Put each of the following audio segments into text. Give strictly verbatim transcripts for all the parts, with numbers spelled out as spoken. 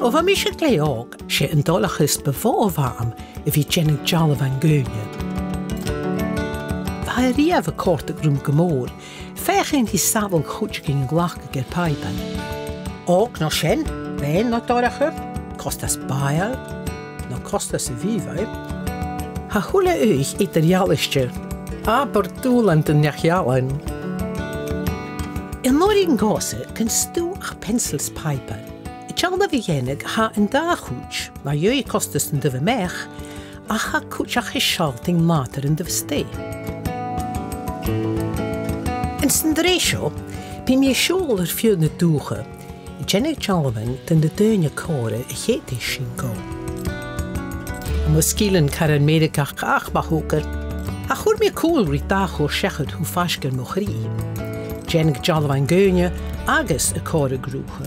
O bha mise glè òg, 's e an dorchadas bu mhotha a bh' agam a bhith a' dèanamh dealbhan-dhaoine. Bha e riamh a' còrdadh rium gu mòr, feuchainn ri sabhal cuideigin a ghlacadh air pàipear. Òg no sean, bhean no dorcha, costas bàidheil no costas a' bhìdh. Tha a h-uile aois eadar-dhealaichte, abair dùbhlan de neach-ealain. An uair a gheibh sibh gun stuth ach peansail is pàipear, an dealbh a dhèanamh, tha an dà chuid, na dhèidh costas an taobh a-mach, ach tha cuideachd a' sealltainn nàdar an taobh a-staigh. Anns an t-sreath seo, bidh mi a' siubhal air feadh na dùthcha, a' dèanamh dealbhan de na daoine còmhla a thèid sinn gu. Tha mo sgilean car meirgeach ach ma thogras, ach chuir mi cùl ri dà chur seachad cho faisg air mo chridhe. Dèanamh dealbhan-dhaoine agus a' còmhradh riutha.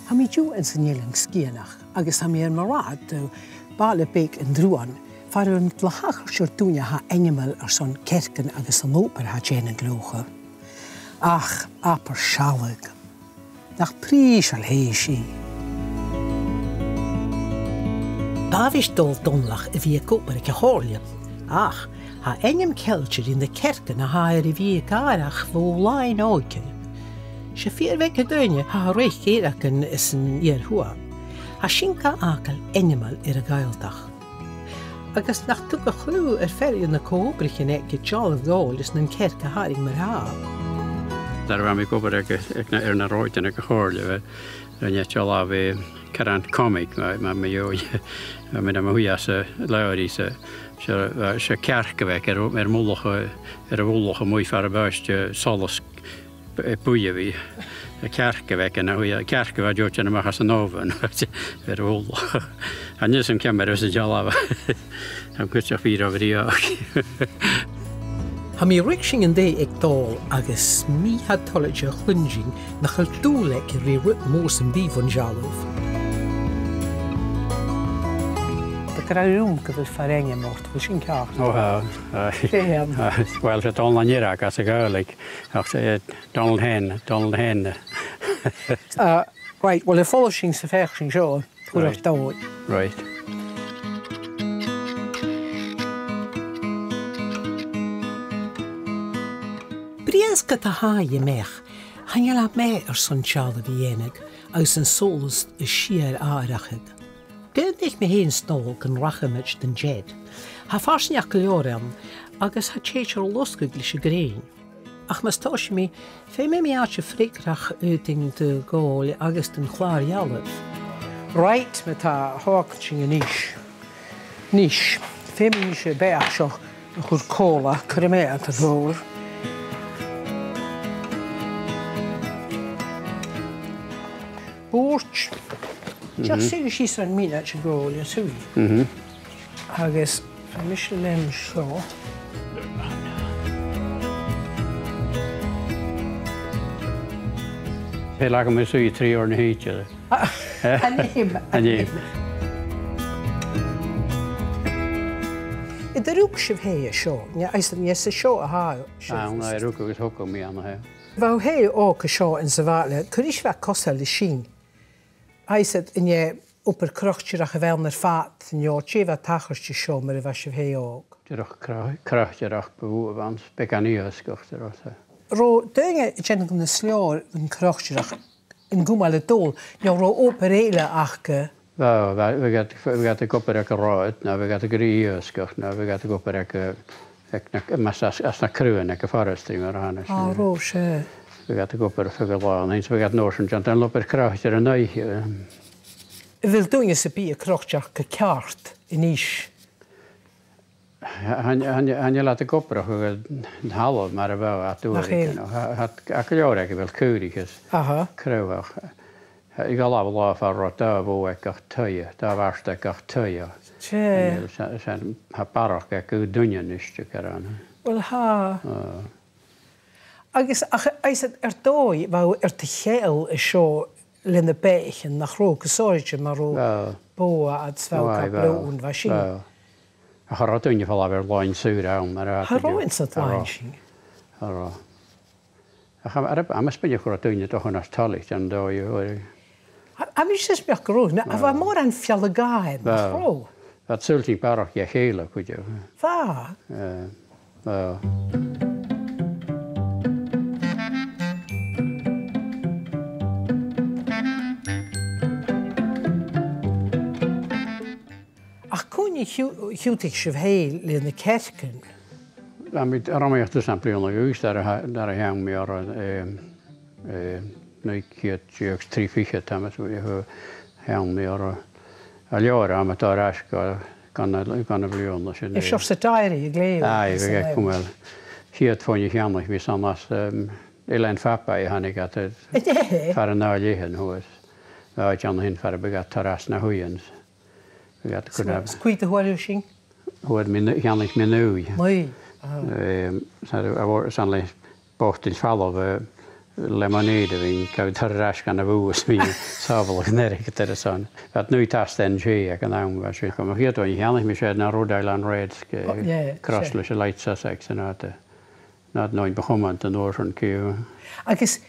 Tha mi an-diugh anns an Eilean Sgitheanach, agus tha mi air mo rathad gu baile beag an Druain, far an do thachair seo ri duine a tha ainmeil airson cearcan agus an obair a tha e a' dèanamh leotha. Ach, abair sealladh. Nach prìseil a th' aige. B' àbhaist Dòmhnall Dòmhnallach a bhith ag obair aig a' chomhairle, ach tha ainm ceangailte ris na cearcan a tha air a bhith a' gàireachdainn bho làithean òige. 'S e fìor bheag an duine a tha a' reic èireachdainn anns an Iar-Thuath. Tha sin ga fhàgail ainmeil air a' Ghàidhealtachd. Agus nach tug a chliù air fear de na co-obraichean aige dealbh-dhòil is nan cearc a tharraing mar-thà. Nuair a bha mi ag obair aig, aig na, air na ròidean aig a' chomhairle, bha, rinn e dealbh, eh, caran comic, ma, ma, ma dh'fhaodte, bha mi nam shuidhe às an làraidh, 's e, 's e, 's e cearc a bh' aige air, air mullach, eh, air a' mhullach a-muigh far am b' àbhaist, eh, solas b-, buidhe a bhith, eh, cearc a bh' aige, na, eh, cearc a bha a' tighinn a-mach às an oven, air a' mhullach. Chan eil fhios agam ciamar a bhios an dealbh. Tha mi cinnteach bidh e ro bhrèagha. Tha mi a' ruigsinn an taigh aig Dòmhnall agus 's mi a tha toilichte a chluinntinn nach eil dùil aige ri rud mòr sam bith bhon dealbh. Tha gu robh rùm gu bheil far ainm ort, bheil sin ceart? O, tha, tha. Dè th' ann? Tha, uill, 's e Dòmhnall an Earrach às a' Ghàidhlig, ach 's e Donald Hen, Donald Hen. Ah, right, uill, a' follais sinn 's a' feuch sinn seo. Right. Right. Briseadh gu tha e a-mach, chan eil e math airson dealbh a dhèanamh agus an solas a' sìor atharrachadh. Dh'aontaich mi fhèin 's Dòmhnall gun rachamaid dhan dead. Tha farsaingeachd gu leòr ann, agus tha e tèid air losgadh leis a' ghrèin. Ach mus tòisich mi, feumaidh mi àite freagarrach fhaighinn do Dhòmhnall agus don chlàr-dhealbh. Right, ma-thà, thog sinn a-nis. A-nis, feumaidh mise am beathach seo a chur còmhla, cuiridh mi e ann an Dòmhnall. Bùird. Just suidh sìos air a' mhionaid, a Dhòmhnaill, suidh. Mhm. Agus feumaidh mise leum seo. Feumaidh mi suidhe trì uairean a thìde. Ah, an e? An e? An e? An do rug sibh fhèin seo? Nì, is, nì, 's e seo a tha sibh. Ah, no, rugadh agus thogadh mi ann, eh. Bha thu fhèin òg an seo anns a' bhaile, cò ris a bha cosail leis sin? Is an e obair croitearachd a bh' ann air fad, no dè bha a' tachairt an seo mar a bha sibh fhèin òg? Dìreach cro-, croitearachd bu mhotha a bh' ann, 's beagan iasgach, dìreach, eh. An robh daoine a' dèanamh nas leòr den chroitearachd an cumail a' dol, no an robh obair eile aca? Bha, bha, bhiodh iad, bhiodh iad ag obair aig an rathad, no bhiodh iad ag iasgach, no bhiodh iad ag obair aig, aig na, mas, às, às na craobhan aig a' forestry mar a chanas. Ah, an robh, 's e. Bhiodh iad ag obair feadh an latha, agus bhiodh iad an uair sin a' dèanamh obair croitearachd an oidhche, eh. A bheil duine sam bith a' croitearachd gu ceart a-nis? Chan, chan, chan eil iad ag obrachadh an talamh mar a bha iad uaireigin. Nach eil? Tha, tha, tha gu leòr aig a bheil caoraich is craobhach. Tha, i gcaitheamh an latha far an robh dà bhò aig gach taigh, dà bhàrr aig gach taigh. Tè. Chan eil, 's e, 's e, tha barrachd aig a h-uile duine a-nis, tha cuimhne agam. Uill, tha. Ah. Agus ach, is air dòigh, bha thu air do cheangal an seo leis na beathaichean, nach robh, gu sònraichte mar a robh bogha agus bha thu ga bhliadhna, bha sin. Ach cha robh daoine a' falbh air làithean saora ann, mar a tha. Cha robh, an sin làithean sin. Cha robh. Ach am, am, am, is binn gu robh daoine a' dol chun an toiltean an dòigh a bha. Tha, tha mise a' smaoineachadh gu robh, na, bha mòran fealla-dhà ann, nach robh? Bha iad a' saoilsinn barrachd dha chèile cuideachd. Bha. Eh, bha. Ach cuin a thiù-, thionndaidh sibh fhèin leis na cearcan? Tha mi, rinn mi turas am bliadhna a dh'aois, dar a, dar a theann mi orra, eh, eh, naoi ceud deug trì fichead, tha mi a' smaoineachadh, theann mi orra. A leabhar a tha mi a' toirt air ais gu, gu na, gu na bliadhna sin. Is seòrsa diary a ghlèidh thu. Aye, bha e gu math. A' chiad fheadhainn a cheannaich mi san as, em, Eilean Phapaidh a thàinig iad, eh, far an latha leth an uair sin. Bha iad an sin far am biodh iad a' toirt às na h-uighean. Bha iad a' cur na... Is cò iad a fhuair thu sin? Fhuair mi, cheannaich mi naoi. Naoi? Aha. Em, 's ann a bha, 's ann le botail falbh, eh, lemonade a bhithinn ga toirt air ais gun a' bhùth 's bhithinn a' sàbhaladh an airgid air a son. Bha iad naoi tasta an tè aig an àm, bha sin. Gu mo chiad fheadhainn a cheannaich mi, 's e na Rhode Island Reds, eh, cross leis an Light Sussex an àite. Nad nòin bu chumanta an uair sin, ciù. Agus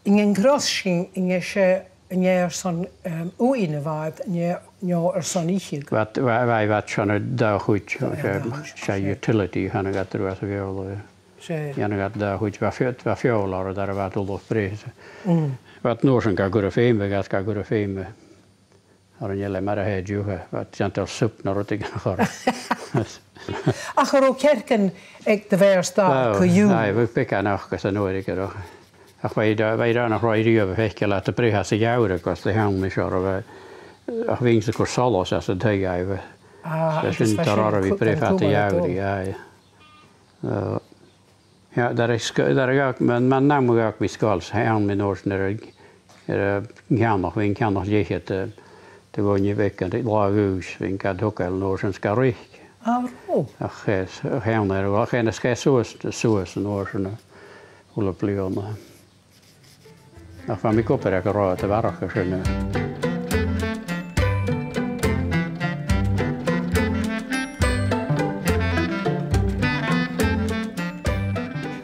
an e an cross sin, an e seo, an e airson, em, uaighean a bha iad, no, no airson ithe? Bha, bha, bha, bha iad sin air dà chuid, 's e, 's e utility a thàinig iad ris a' Bheurla. 'S e. Dhèanadh iad dà chuid, bha feò-, bha feòil orra dar a bha iad ullamh breith. Mm. Bha iad an uair sin ga cur am feum, bha iad ga cur am feum. Air an eile mar a tha e an-diugh, bha iad a' dèanamh soup no rudeigin a chur. Ach an robh cearcan aig do mhàthair-sa co-dhiù? Aye, bha beagan aca san uair aige, ach bha iad, bha iad an-dràsta ri fhaicinn leat a' breith às a' gheamhradh gus an do theann mise orra, ach bhithinn-sa a' cur solas às an taigh, aye, bha. Ah, sin, agus bha sin a' breith às a' gheamhradh, aye. Eh, yeah, dar a sg-, dar a dh'fhàg, mun, mun àm a dh'fhàg mi sgoil, 's theann mi an uair sin air a, air a' cheannach, bha an ceannach leatha de, de dhaoine bheaga, an latha a dh'aois, bha iad ga thogail an uair sin 's ga reic. Ah, robh? Ach, eh, s-, theann air, ach, eh, 's e suas, suas an uair sin, eh, a h-uile bliadhna. Ach bha mi ag obair aig an rathad a bharrachd air sin, eh.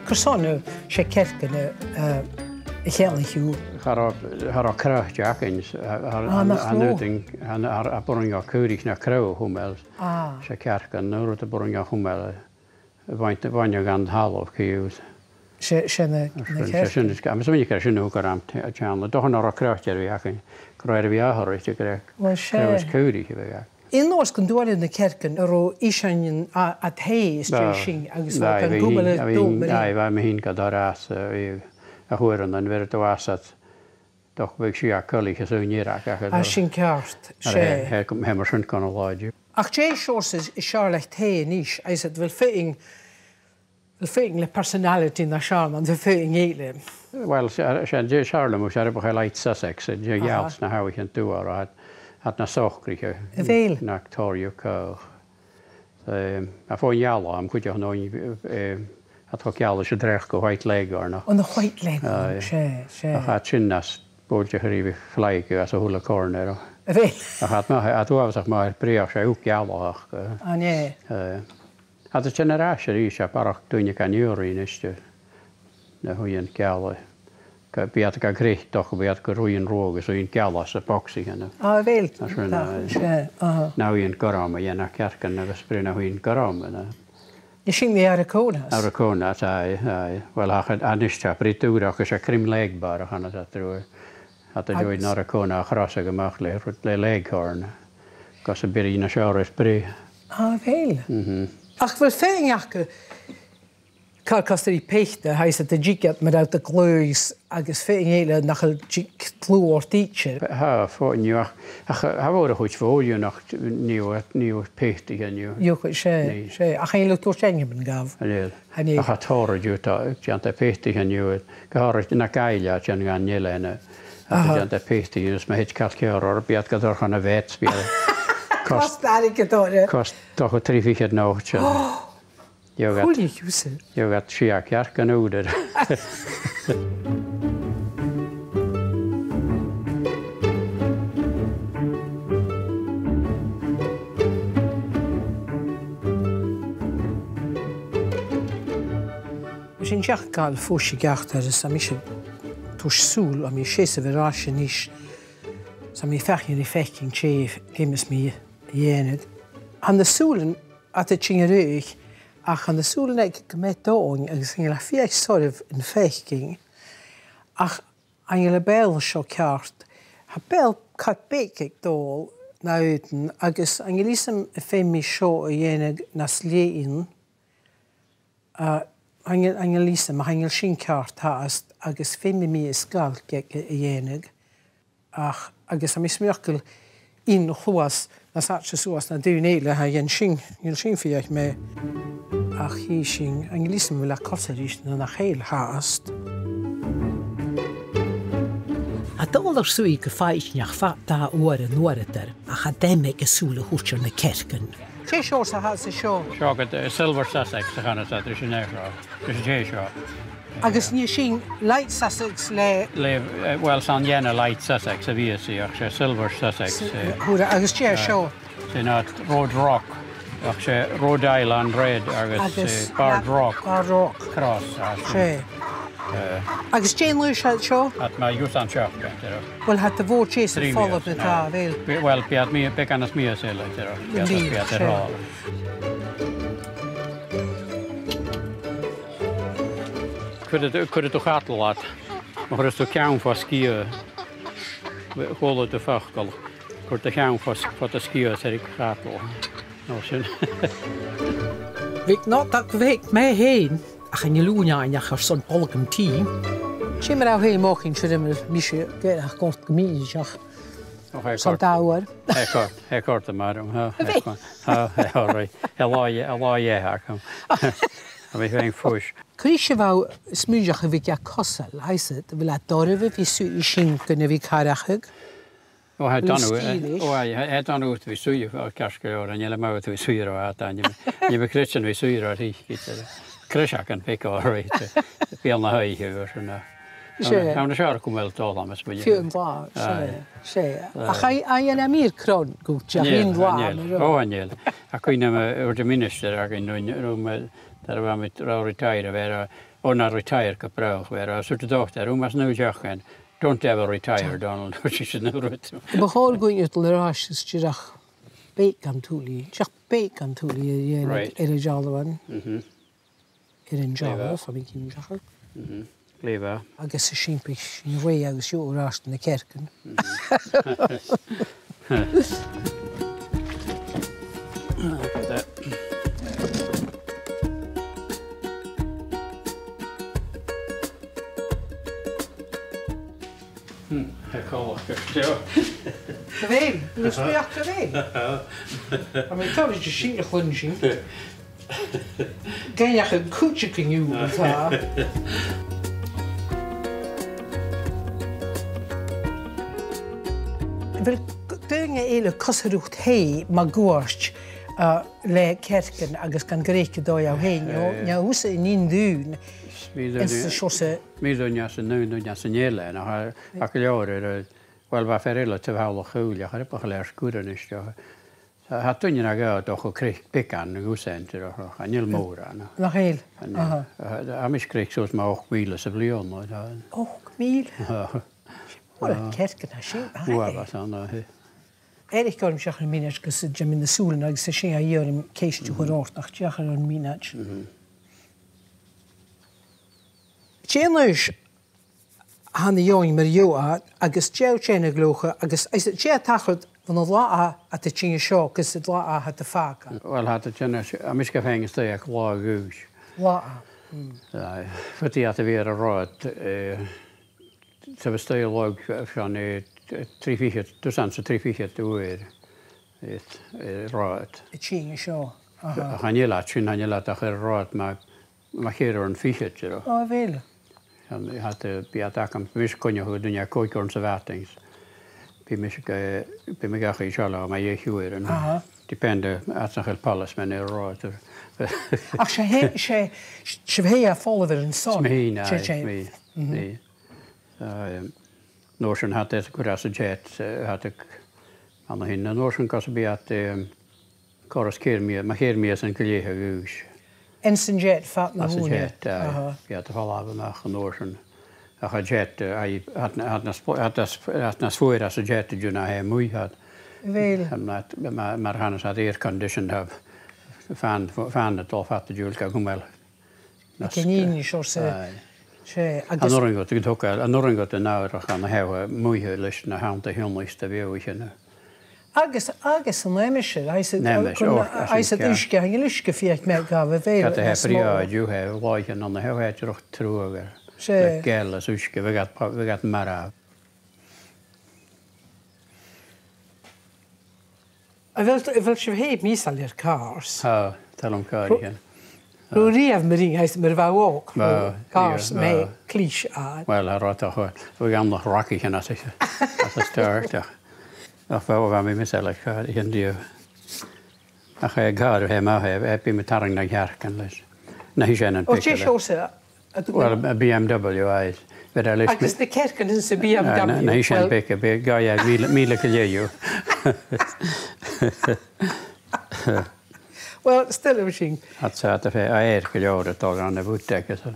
Carson a, 's e cearcan a, eh, a cheannaich thu? Cha robh, cha robh croit againn, cha, cha, ah, nach robh? Cha, cha, cha b' urrainn dhomh caoraich no crodh a chumail. Ah. 'S e cearcan no rud a b' urrainn dhomh a chumail. Bhain, bhain e dhan talamh, co-dhiù. 'S e, 's e na, na cearcan. 'S e sin, is, agus smaoinich gur e sin a thug orm t-, teann. Dòcha nach robh croit air a bhith againn, gu robh e air a bhith atharraichte gu robh, well, 's e, gu robh e caoraich a bhith againn. An uair 's gun d' fhuair thu na cearcan, an robh iad sin a, a' taigh às dèidh sin, agus bha iad gan cumail air dòigh mar sin? Aye, bha mi fhìn ga toirt às, eh, a' chuairt an uair a bha iad às, ach bha sibh a' coileach is ùine eile aca. Ah, sin ceart, 's e. Tha, tha, tha mar sin gun an latha an-diugh. Ach dè seòrsa as fheàrr leat fhèin a-nis, is a bheil feadhainn, a bheil feadhainn le personality nas fheàrr na do feadhainn eile? Well, 's e, 's e an tè as fheàrr leam, 's e, air a bheil Light Sussex, an tè a gheall sna h-Abhaichean Tuaithe, tha iad, tha iad nas socraiche. A bheil? Nach tòrr dhiubh còmhla. Eh, a' faighinn gealach, am cuideachd, no, eh, a' toirt gealach 's a' dreachd gu White Leghorn, no. An White Leghorn, aye. 'S e, 's e. Ach tha sin nas buailtiche ri bhith a' fliuch às a h-uile corner, no. A bheil? Ach tha iad math, tha iad uabhasach math air breith, 's e ugh gealach, eh. An e? Eh, tha iad a' tighinn air ais a-rithist, tha barrachd daoine gan iarraidh a-nis, eh. Na h-uighean geala. Ge-, bidh iad ga chreic, dòcha, bidh iad gu uighean ruadh agus uighean geala sa bhogsa cheana. Ah, a bheil? Tha sin, tha, eh, 's e, aha. Na h-uighean gorm a dhèanadh cearcan agus breith na h-uighean gorm, eh. Is sin mu Arakonas? Arakonas, aye, aye. Well, ach a-nis tha e breith dùrachdach, 's e cream leg bar a chanas iad riutha. Tha iad a' dèanamh Arakonas a' chrosadh a-mach le, le Leghorn. Gus am bi iad nas fheàrr air breith. Ah, a bheil? Mhm. Ach a bheil feadhainn aca, car cosg ri peata, tha fhios agad, a' tighinn mar a tha iad a' glaodh agus feadhainn eile nach eil a' tighinn dlùth ort idir. Tha, feadhainn dhiubh, ach, ach tha a' mhòr-chuid mhòr dhiubh nach, nì thu, nì thu peata dhiubh. Nì thu, 's e, nì. 'S e, ach chan eil thu a' toirt ainmean dhaibh. Chan eil. Chan eil. Ach tha tòrr dhiubh, tha, dèanadh peata dhiubh, gu h-àraidh na Gàidheil, dèanadh iad an-dràsta. Ach, aha, dèanadh peata dhiubh, is ma thèid cailt ceàrr orra, bidh iad ga toirt chun a' vets, bidh iad cos-, cosg airgead orra. Cosg, dòcha trì fichead not, sin. Chuala thusa. Gheibh iad sia cearcan ùra air. Bha sinn a' dol a ghabhail fois a-steach, agus tha mise a' toirt sùil, tha mi a' seasamh air ais a-nis, 's tha mi a' feuchainn ri faicinn dè am feum mi a dhèanamh. Tha na sùilean a' tighinn a-rithist, ach tha na sùilean aige gu math domhainn agus chan eil e fìor shoirbh an faicinn. Ach chan eil am beul seo ceart. Tha beul car beag aig Dòmhnall na aodann, agus chan eil fhios agam am feum mi seo a dhèanamh nas lèir. A, chan eil, chan eil fhios agam, chan eil sin ceart fhathast, agus feumaidh mi an sgailc a, a, a dhèanamh. Ach, agus tha mi a' smaoineachadh gu bheil aon chluas nas fhaide suas na daoine eile, tha, dhen sin, chan eil sin fìor mhath. Ach chì sinn, chan eil fhios agam a bheil e coltach ris no nach eil fhathast. Tha Dòmhnall air suidhe gu foighidneach fad dà uair an uaireadair, ach tha daoine aige sùil a thoirt air na cearcan. Dè seòrsa a th' anns a seo? Seo agad, eh, Silver Sussex a chanas iad ris an aer seo. Ris an tè seo. Agus nì sinn Light Sussex le... Le, eh, well, 's ann dèanamh Light Sussex a bhios i, ach 's e Silver Sussex, eh, hurra, agus dè seo? Sin iad Rhode Rock, ach 's e Rhode Island Red agus, agus, eh, Barred Rock. Barred Rock. Cross, ah, sin. 'S e. Eh. Agus dè an aois a tha seo? Tha iad mu dhà fhichead 's a seachd, tha, tha. Well, tha iad a' bhòrd seo sa... Trì mìos, falbh na, tha, a bheil? Bi-, well, bidh iad mu, beagan nas mìos eile, tha, bidh iad, bidh iad air a' falbh. Cuiridh, cuiridh tu a' chadal iad. Ma chuireas tu ceann fo sgiath, chuala tu facal. Cuir do cheann fo s-, fo do sgiath 's thèid a' chadal. No sin. Bhiodh not ach bhiodh mi fhèin, ach chan eil ùine ann ach airson bolgam tì. Sin mar a tha e, mo chuimhne, mise, gu, ach gu mì-fhìor. O, tha e son cort. Dà uair. Tha e cort, tha e cort a-màireach, ha, tha e cort. Ha, tha e all right. A' latha, a' latha, tha e cort. Tha mi fhèin fois. Cò ris a bha smaoineachadh a bhith ga cosail, tha fhios agad, a bheil e doirbh a bhith suidhe sin gun a bhith a' càradh? O, tha e dona, eh, o, tha e, tha e dona dhut a bhith suidhe, o, ceart gu leòr, chan eil e math dhut a bhith suidhe ro fhada, chan eil mi, chan eil mi a' creidsinn a bhith suidhe ro thric, eh, creiseag an peig, all right, eh, beul na h-oidhche, eh, sin, eh. 'S e. Ann an, ann an searc gu math dol am is buidhe. Fiù 's an latha, 's e, 's e. Ach tha, tha e na mìr cron gu dearbh an latha, chan eil. O, chan eil. Ach cuimhne agam, eh, bha minister againn, no, no, ma, dar a bha mi ro retire, bha e, o, na retire gu bràth, bha e, suirt a dòigh, rùm as naoi seachdain, don't ever retire, Donald, which is another. Bu chòir dhuinn a dhol air ais is dìreach beagan tuill, dìreach beagan tuill a dhèanamh air an dealbh. Mhm. Air an dealbh, tha mi cinnteach. Mhm. Glè mhath. Agus 's e sin, bidh sinn a' ruith agus seo air ais na cearcan. Mhm. Hmm, tha e coltach gu leòr. Gu bheil, nì mi speuc gu bheil. Tha mi toilichte sin a chluinntinn. Gabhaidh e cuideigin an-diugh, tha. A bheil daoine eile a' cosaireachd tè mun cuairt, uh, le cearcan agus gan creic a' dol dhaibh fhèin, no, eh, no thusa an aon duine, is e seo sa... Mi dhuine às an aon, duine às an eilean, no, tha, tha gu leòr air, eh, well, bha fear eile taobh thall a' Chaolais, ach cha robh e buileach leis gur e a-nis, tha, tha daoine nan gabhail dòcha creic beagan gus an tìr, chan eil mòran, no. Nach eil? Chan eil. Aha. Tha, tha mise creic suas mu ochd mìle sa bhliadhna, no, tha. Ochd mìle? Aha. Uill, a' chearcan a tha sin, aha. Uill, bha sin, aha. Èirich orm seach air mionaid gus an dèan mi na sùilean agus 's e sin a dh'iarr mi ceist a chur ort, ach dìreach air mionaid. Mhm. Dè an aois a tha na daoine mar gheibh iad, agus dè tha iad a' gluasad, agus, agus dè tha tachairt bhon an latha a tha tighinn an seo gus an latha a tha fàgail? Uill, tha iad a' tighinn, tha mise gu feum a-staigh aig latha a dh'aois. Latha. Mm. Aye, faodaidh iad a bhith air an rathad, eh, sa bheil stèidheachadh, eh, fon, eh, trì fichead, dusan 's a trì fichead uair, eh, eh, rathad. A' tighinn an seo. Aha. Chan eil iad sin, chan eil iad ach air an rathad mu, mu cheithir uairean fichead, you know. O, a bheil? Chan, tha iad, bidh iad agam, bha mise a' coinneachadh duine aig còig uairean sa mhadainn. Bidh mise ga, bidh mi ga chur seachad mu dheich uairean. Aha. Depend, eh, às a' Chill Palace, mar a nì iad. Ach 's e, 's e, 's e, 's e a' falbh air an son. 'S mi, aye, 's mi, 's mi. Ah, em, an uair sin tha iad a' cur às an jet, eh, tha iad a', an uair sin, an uair sin gus am bi iad, em, còrr is ceithir mìos, mu cheithir mìos an cluich a dh'aois. Anns an jet fad na h-ùine. Anns an jet, aye. Aha. Bidh iad a' falbh a-mach an uair sin. Ach an jet, eh, aye, tha iad, tha iad nas fo-, tha iad nas, tha iad nas fhuaire às an jet an-diugh na tha e a-muigh, tha iad. A bheil? Mar, mar, mar a tha iad air condition, tha fan, fan a' dol fad an t-siubhail gu cumail. Aig an innis orsa. Aye. 'S e, agus an urrainn dhut, gun tug, an urrainn dhut an àrach an-seo a-muigh leis na h-antaidh thionndaidh a bhiodh sin. Agus, agus an aimsir, agus an aimsir, gun, oh, agus an uisge, an uisge fìor mheud a bh' ann. Cad a tha brèagha an-diugh, tha làithean an-seo, tha e dìreach truagh air. 'S e. Le geal is uisge, bhiodh iad, bhiodh iad marbh. A bheil, a bheil sibh fhèin measail air cars? Tha, tha leam càr, yeah. Robh riamh mar sin, is mar a bha thu òg, robh cars, yeah, mar chlis a. Well, a robh, ach, bha e ann nach racaich an as, as a start, ach, ach bha, bha mi measail air càr, an-diugh. Ach, eh, càr, eh, ma, eh, eh, bidh mi tarraing na cearcan leis. Na, tha sin an... Ò, dè seòrsa? Well, a B M W, aye. Bidh e leis... Agus na cearcan anns a' B M W. Aye, na, na, tha sin, well, beag, beag, ga, yeah, mìle, mìle gu leth dhiubh. Well, still a bhith sin. That's it, a bheil, a, air gu leòr a' dol ann am bùth agus, uh,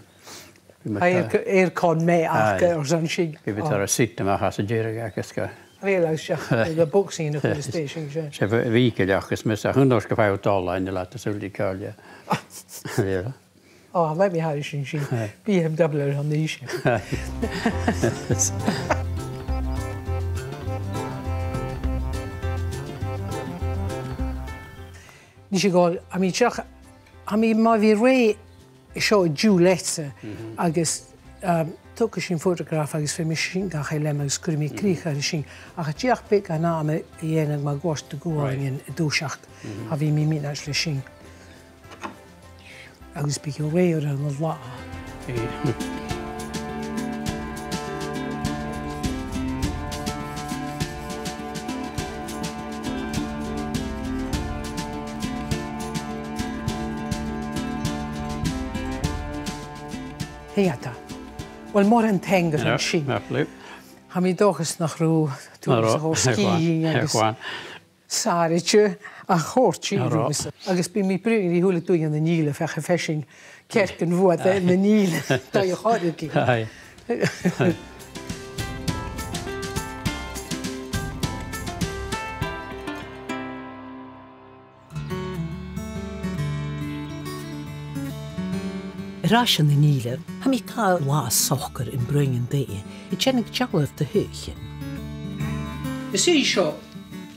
air, air con mé ach, aye, or something. Bidh mi tar a' seat a-mach às an deireadh agus gu... Really, I was just, the boxing in the police station, yeah. 'S e, bha, bha gu leòr, 's mise, a chunnaic gu bheil dol ann, le at the Sully Carl, yeah. Yeah. Oh, let me have it, sin, sin. Aye. B M W an uair sin. Nise, a ghaoil, I mean, seach, I mean, ma bhith rè seo an-diugh leatsa, agus, um, togaidh sinn photograph agus feumaidh mi sin a chur leam agus cuiridh mi crìoch air sin. Ach dìreach beagan àm a dhèanamh mu chuairt a' ghualainn an toiseach, a bhith mi mionaid leis sin. Agus bidh e rèidh air an latha. Tha e, tha. Well, mòran taing airson sin. Tha mi an dòchas nach robh tu a' sgìth agus sàraichte ach chòrd sin riumsa. Agus bidh mi a' bruidhinn ri a h-uile duine ann an Ìle, feuch am faigh sinn cearcan bhuapa ann an Ìle, dà uair a chòrr. Aye. Air ais ann an Ìle, tha mi a' gabhail latha socair am broinn an taighe, a' dèanamh dealbh de thaighean. Is e seo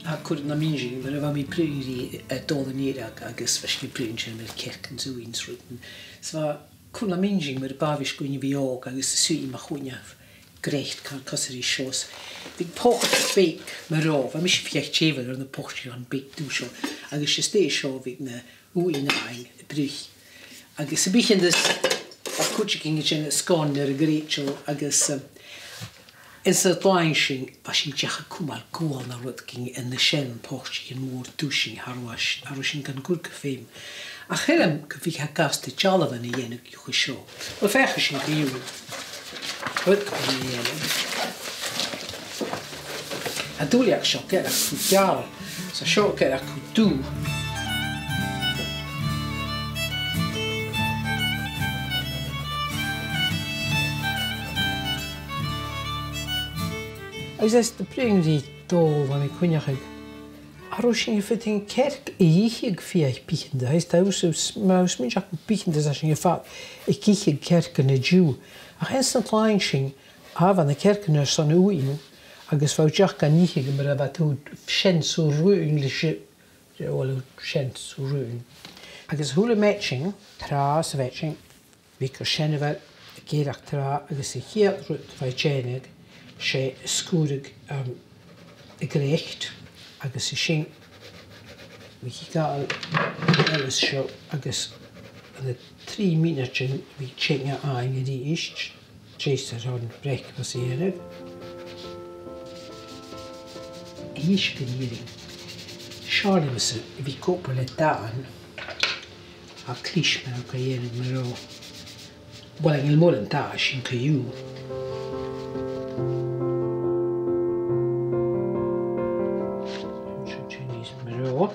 a chuir nam inntinn mar a bha mi a' bruidhinn ri, eh, Dòmhnall an Fhìrinn agus bha sinn a' bruidhinn sin mu chearcan 's ùidh 's rudan. 'S bha e a' cur nam inntinn mar a b' àbhaist dhuinn a bhith òg agus a' suidhe mu choinneamh greic, car cosairí seo. Bhiodh poit bheag mar seo, bha mise a' feuchainn tè air na poiteachan beag dubh seo, agus às dèidh seo bhiodh na h-uighean againn a' bruich. Agus a' bruich an taigh, bha cuideigin a' dèanamh sgon air a' ghreic seo, agus, um, anns an latha sin, bha sinn dìreach a' cumail gual no rudeigin ann an seann phoiteachan mòr dubh sin, cha robh, cha robh sinn gan cur gu feum. Ach shaoil leam gum biodh e gasta dealbhan a dhèanamh de seo. Well, feuchaidh sinn co-dhiù rud a dhèanamh. Tha an duilleag seo gu math geal, 's tha seo gu math dubh. Agus às dèidh bruidhinn ri Dòmhnall, bha mi a' cuimhneachadh, cha robh sinn a' faighinn cearc a dh'ithe fìor bhitheanta. Is dòcha, ma tha sinn a' smaoineachadh air bitheantas, tha sinn a' faighinn cearcan an-diugh. Ach anns an latha sin, bha na cearcan airson uighean, agus bha iad dìreach gan ithe mar a bha tu seann sùr rùin leis, well, seann sùr rùin. Agus a h-uile maidin, tràth sa mhadainn, bhiodh iad gu seann a' gèireadh tràth agus a' chiad rud a bha iad a' dèanamh, 's e sgùradh, um, a' greic, agus an sin bhiodh iad a' gabhail an fhearas seo agus ann an trì mionaidean bhiodh iad a' tighinn a-nall a-rithist, deiseil airson breakfast a dhèanamh. Is gun iarraidh. Seo leamsa a bhith ag obair le dath a' chlis mar a chaidh iarraidh mar ro. Well, an gil mòran dath sin co-dhiù. Seo Chinese mar ro.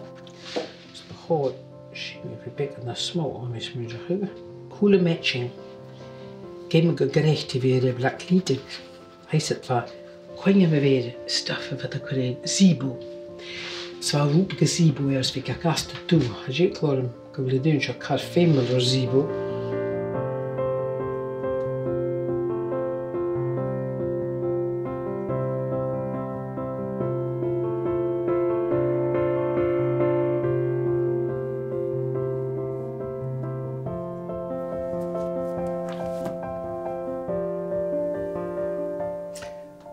Is bu chòir sin a bhith beagan nas motha, tha mi a' smaoineachadh. Cùl a' mheaitsein. Gheibh mi gu greis a bhith air a' bhlack leaded. Agus bha cuimhne agam air stuff a bha iad a' cur air Zeebo. So bha rud beag Zeebo air 's bha e gasta dubh. Tha e a' còrdadh rium gu bheil an duine seo car feumail air Zeebo.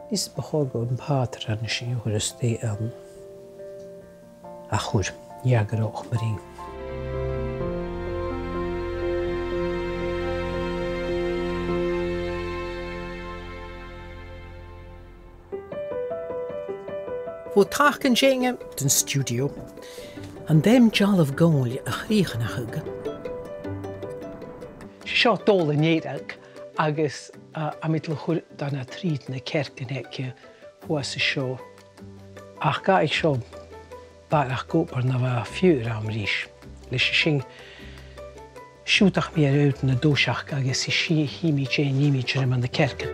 Is bu chòir dhomh am pàtran sin a chur a-steach ann. A chur, dh'fheuch mi rinn. Bho taca an teanga dhan stiùidio, an t-àm dealbh-ghoill a chrìochnachadh. Seo Dòmhnall an Fhearchair agus, uh, tha mi a' dol a chur dà no trì de na cearcan aige shuas an seo. Ach ged a tha seo barrachd obair, na bha fiughair agam ris. Leis an sin, siùdaichidh mi air aodann an toiseach agus chì, chì mi dè nì mi dìreach mu na cearcan.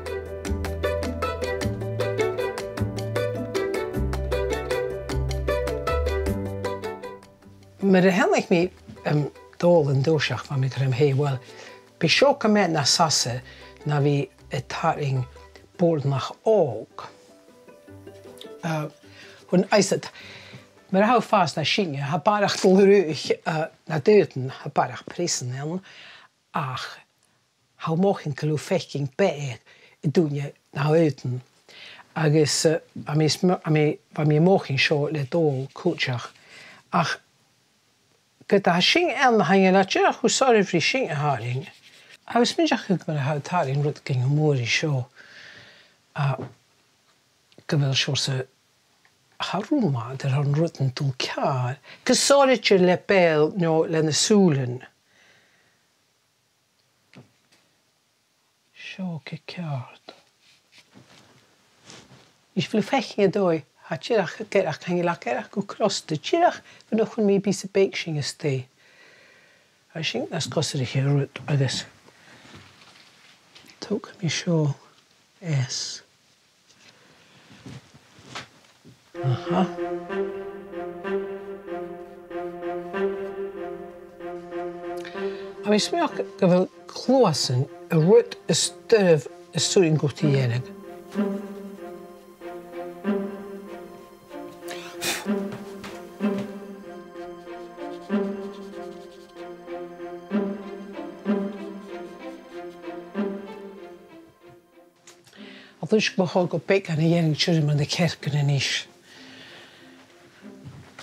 Mar a thàinig mi, um, Dòmhnall an toiseach, bha mi ag ràdh rium fhèin, well, bidh seo gu math nas fhasa na bhith a' tarraing boireannach òg. Uh, chun, is iad, mar a tha thu a' fàs nas sine, tha barrachd dol a-mach, uh, nad aodann, tha barrachd preasan ann, ach tha thu a' mothachadh gu bheil thu a' faicinn beatha an duine nad aodann. Agus, uh, tha mi a' sm-, tha mi, bha mi a' mothachadh seo le Dòmhnall cuideachd. Ach ged a tha sin ann, tha e dìreach cho sònraichte ri sin a tharraing. Agus mi a' smaoineachadh mar a tha tarraing rudeigin mòr ri seo, a, gu bheil seòrsa, tha rùm ann air an rud a' dol ceàrr, gu sònraichte le beul no le na sùilean. Seo gu ceart. Is bheil thu a' faicinn an dòigh, tha e dìreach gu gearradh, chan eil e gu gearradh gu crosta, dìreach bhon a chun mi pìos beag sin a-staigh. Tha sin nas cosgaiche a rud agus togaidh mi seo às. Aha. Tha mi a' smaoineachadh gu bheil cluasan an rud as duilghe as urrainn dhut a dhèanamh. Agus bu chòir dhomh beagan a dhèanamh tioram mu na cearcan a-nis.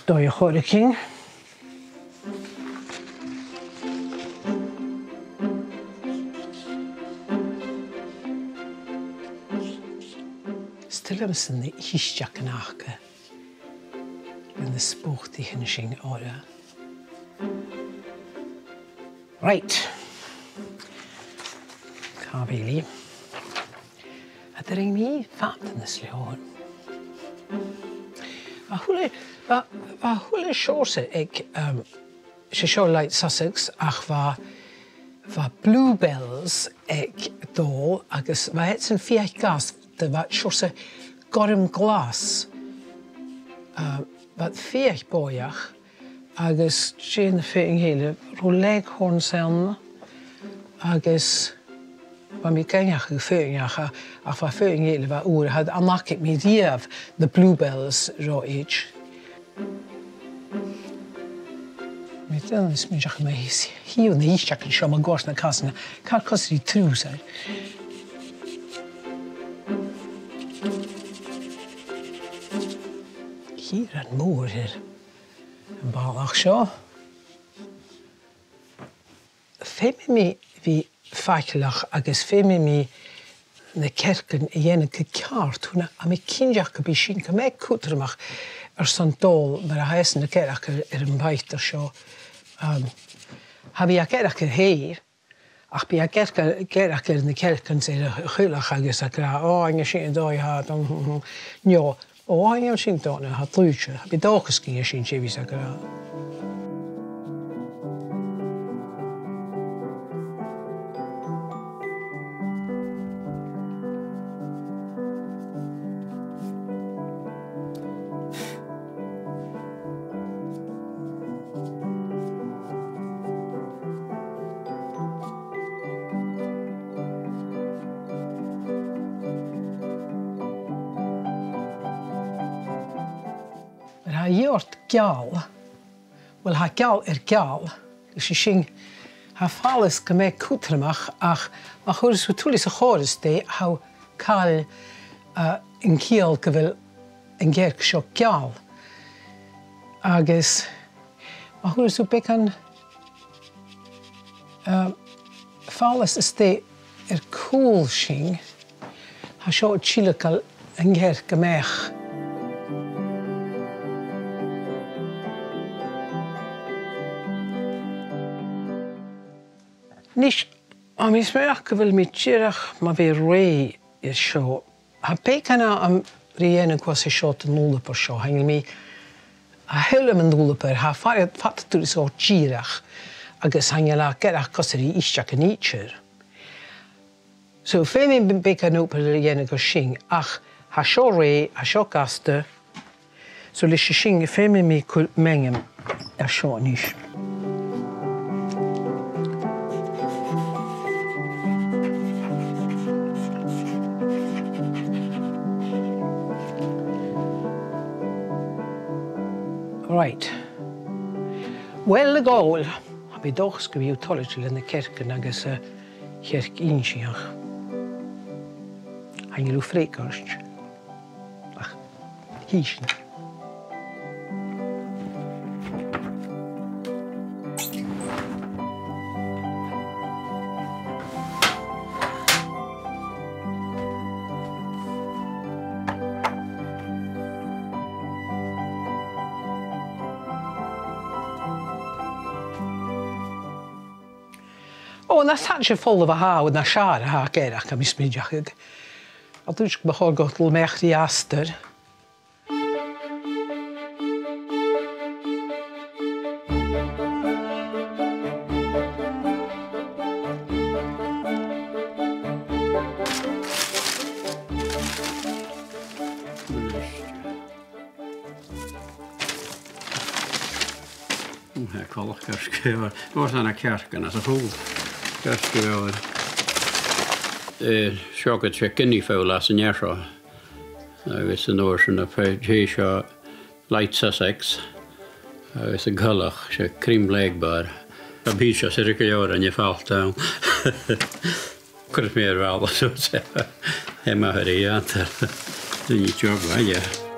Dòigh a' chòrr a chinn. 'S toil leamsa na h-uisgeachan aca. Na spotaidhean sin orra. Right. Càit a bheil i? A' tarraing mi fada nas leòr. Bha a h-uile, bha, bha a h-uile seòrsa aig, um, 's e seo Light Sussex, ach bha, bha bluebells aig Dòmhnall, agus bha iadsan fìor ghlas, de bha seòrsa gorm ghlas. Uh, bha iad fìor bhòidheach, agus dè na feadhainn eile, robh leghorns ann, agus bha mi ag aithneachadh feadhainn, ach, ach bha feadhainn eile a bha ùr, cha do dh'fhaca mi riamh na bluebells ro fhaide. Mi a' dol a smaoineachadh mu thìr na h-uisgeachan seo mun cuairt na casan, car cosairí trusa. Cìr mòr air a' bhalach seo. Feumaidh mi bhith faiceallach agus feumaidh mi na cearcan a dhèanamh gu ceart, chionn tha mi cinnteach gum bi sin gu math cudromach airson dol mar a tha esan ag amharc air, air a' bhaile seo. Um, tha mi ag amharc air a' chèidhe, ach bidh e ag amharc, ag amharc air na cearcan 's air a' choileach agus ag ràdh, "Ò, chan eil sin an dòigh a tha, dom, hm, hm." No, "Ò, chan eil sin an dòigh a tha, tha e dlùite." Tha mi an dòchas gun innis sibh sin, bidh e ag ràdh. Mar a tha iad ag ràdh, geal, uill, tha geal air geal, 's e sin, tha fallas gu math cudromach, ach ma chuireas tu tuilleadh sa chòrr a-staigh, tha thu a' call, eh, an ciall gu bheil an cearc seo geal. Agus ma chuireas tu beagan, eh, fallas a-staigh air cùl sin, tha seo a' tilgeil an cearc a-mach. A-nis, tha mi a' smaoineachadh gu bheil mi dìreach mu bhith rèidh air seo. Tha beagan agam ri dhèanamh gus an seo an dùlabar seo. Chan eil mi, a h-uile an dùlabar, tha fada, fada tuilleadh seo dìreach, agus chan eil e ag amharc gus an tig e a-steach an ìre. So, feumaidh mi beagan obair a dhèanamh gu sin, ach tha seo rèidh, tha seo gasta, so leis a sin, feumaidh mi cur m' ainm air seo a-nis. Right. Uill, a Dhòmhnaill, tha mi an dòchas gum bi thu toilichte leis na cearcan agus, eh, cearc inntinneach. Chan eil thu a' freagairt. Ach, chì sinn. Ò, na sàbhailte folamh a tha thu, na sàr a tha thu ag amharc, tha mi a' smaoineachadh. Tha thu a' tuigsinn gu bheil thu a' dol a-mach ri astar. Tha coltach gur sgriobh mòr san a cearcan as a chùl. Gur sgriobh, eh, seo gu tè guinea fowl as an fhear seo. Agus an uair sin a' fèis seo Light Sussex. Agus an coileach, 's e Cream Lake Bar. Tha pìos as urrainn gu leòr an fhalt ann. Cuiridh mi air bhalla, so, tha mi a' faireachdainn gu bheil e a' dèanamh job, yeah.